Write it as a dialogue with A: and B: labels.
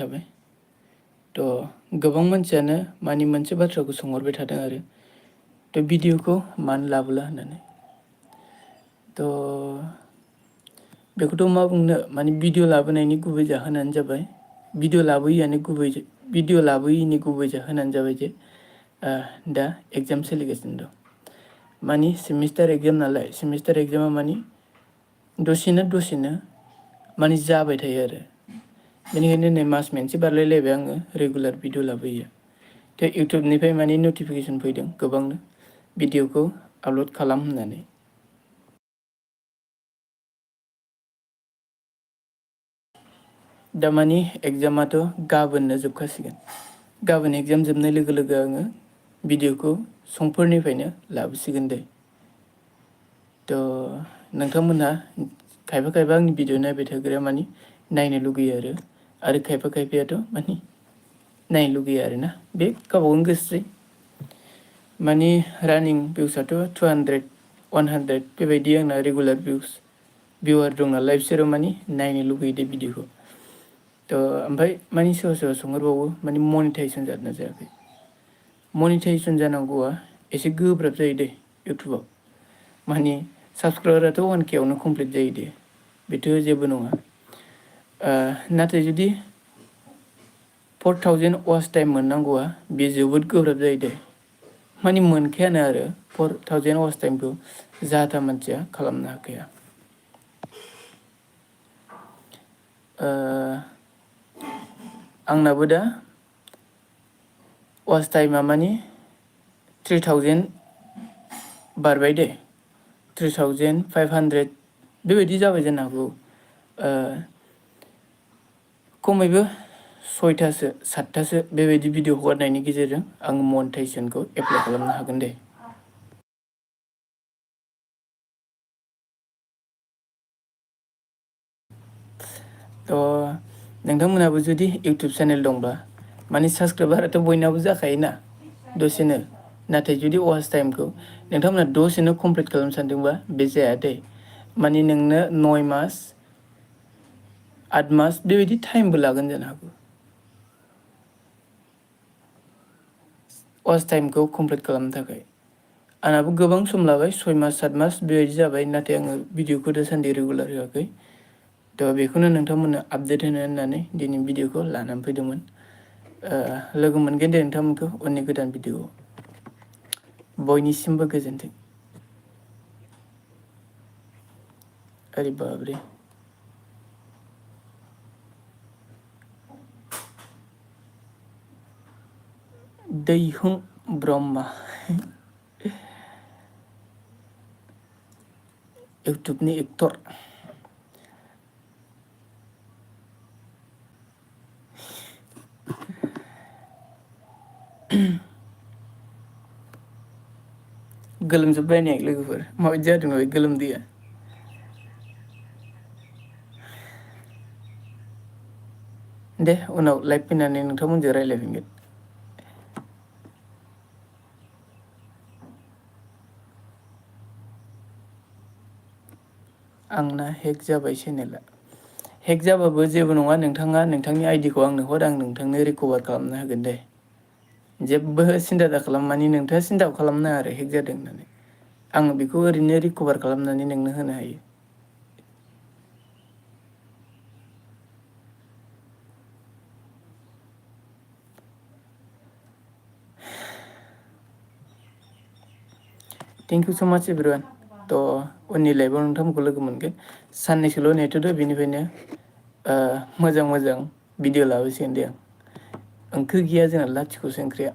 A: जाबाय गोबां मानसियानो माने मोनसे बाथ्राखौ सोंहरबाय थादों आरो भिडिअखौ मानो लाबोला होननानै बेखौथ' मा बुंनो माने भिडिअ लाबोनायनि गुबै जाहोनानो जाबाय भिडिअ लाबोयैनि गुबै जाहोनानो जाबाय जे दा एगजाम सोलिगासिनो दं माने सेमिस्टार एगजाम नालाय सेमिस्टार एगजामा माने दसेनो माने जाबाय थायो आरो बेनिखायनो नै मास मोनसे बारलायलायबाय आङो रेगुलार भिडिअ लाबोयैया इउटुबनिफ्राय माने नटिफिकेसन फैदों गोबांनो भिडिअखौ आपल'ड खालाम होननानै दामानि एगजामाथ' गाबोननो जोबखासिगोन गाबोन एगजाम जोबनाय लोगो लोगो आङो भिडिअखौ समफोरनिफ्रायनो लाबोसिगोन दे नोंथांमोनहा खायफा आंनि भिडिअ नायबाय थाग्राया माने नायनो लुगैयो आरो खायफायाथ' माने नायनो लुगैया आरोना बे गावबा गावनि गोसोसै माने रानिं भिउसआथ' 200 100 बेबायदि आंना रेगुलार भिउआर दं नालाय बिसोरो माने नायनो लुगैयो दे भिडिअखौ ओमफ्राय माने सोरबा सोंहरबावो माने मनिटाइजेसन जादोंना जायाखै मनिटाइजेसन जानांगौआ एसे गोब्राब जायो दे इउटुबाव माने साबसक्राइबाराथ' 1K आवनो कमप्लिट जायो दे बेथ' जेबो नङा नाथाय जुदि 4000 वाच टाइम मोननांगौआ बे जोबोद गोब्राब जायो दे माने मोनखायानो आरो 4000 वाच टाइमखौ जाहा थाहा मानसिया खालामनो हाखाया आंनाबो दा वाच टाइमा माने 3000 बारबाय दे 3500 बेबायदि जाबाय जानो हागौ खमैबो 6थासो 7थासो बेबायदि भिडिअ हगारनायनि गेजेरजों आं मनिटाइजेसनखौ एप्लाइ खालामनो हागोन दे नोंथांमोनहाबो जुदि इउटुब चेनेल दंबा माने साबसक्राइबाराथ' बयनाबो जाखायोना दसेनो नाथाय जुदि वाच टाइमखौ नोंथांमोना दसेनो कमप्लिट खालामनो सानदोंबा बे जाया दै माने नोंनो 9 मास 8 मास बेबायदि टाइमबो लागोन जानो हागौ वाच टाइमखौ कमप्लिट खालामनो थाखाय आंहाबो गोबां सम लाबाय 6 मास 7 मास बेबायदि जाबाय नाथाय आङो भिडिअखौ दासान्दि रेगुलार होआखै बेखौनो नोंथांमोननो आपडेट होनो होननानै दिनै भिडिअखौ लानानै फैदोंमोन लोगो मोनगोन दे नोंथांमोनखौ उननि गोदान भिडिअआव बयनिसिमबो गोजोन्थों अरे बाबरे दैहुं ब्रह्म इउटुबनि एक्टर गोलोमजोब्बाय नै लोगोफोर माबायदि जादों बे गोलोमदैया दे उनाव लाइभ फैनानै नोंथांमोनजों रायज्लायफिनगोन आंना हेक जाबाय चेनेला हेक जाबाबो जेबो नङा नोंथाङा नोंथांनि आइडिखौ आंनो हर आं नोंथांनो रिकभार खालामना होगोन दे जेबो सिन्था दा खालाम माने नोंथाङा सिन्था खालामनाङा आरो हेक जादों होननानै आङो बेखौ ओरैनो रिकभार खालामनानै नोंनो होनो हायो थेंक इउ स' माच एभ्रिवान उननि लाइभआव नोंथांमोनखौ लोगो मोनगोन साननैसोल' नेथ'दो बेनिफ्रायनो मोजां भिडिअ लाबोसिगोन दे आं ओंख्रि गैया जोंना लाथिख'सो ओंख्रिया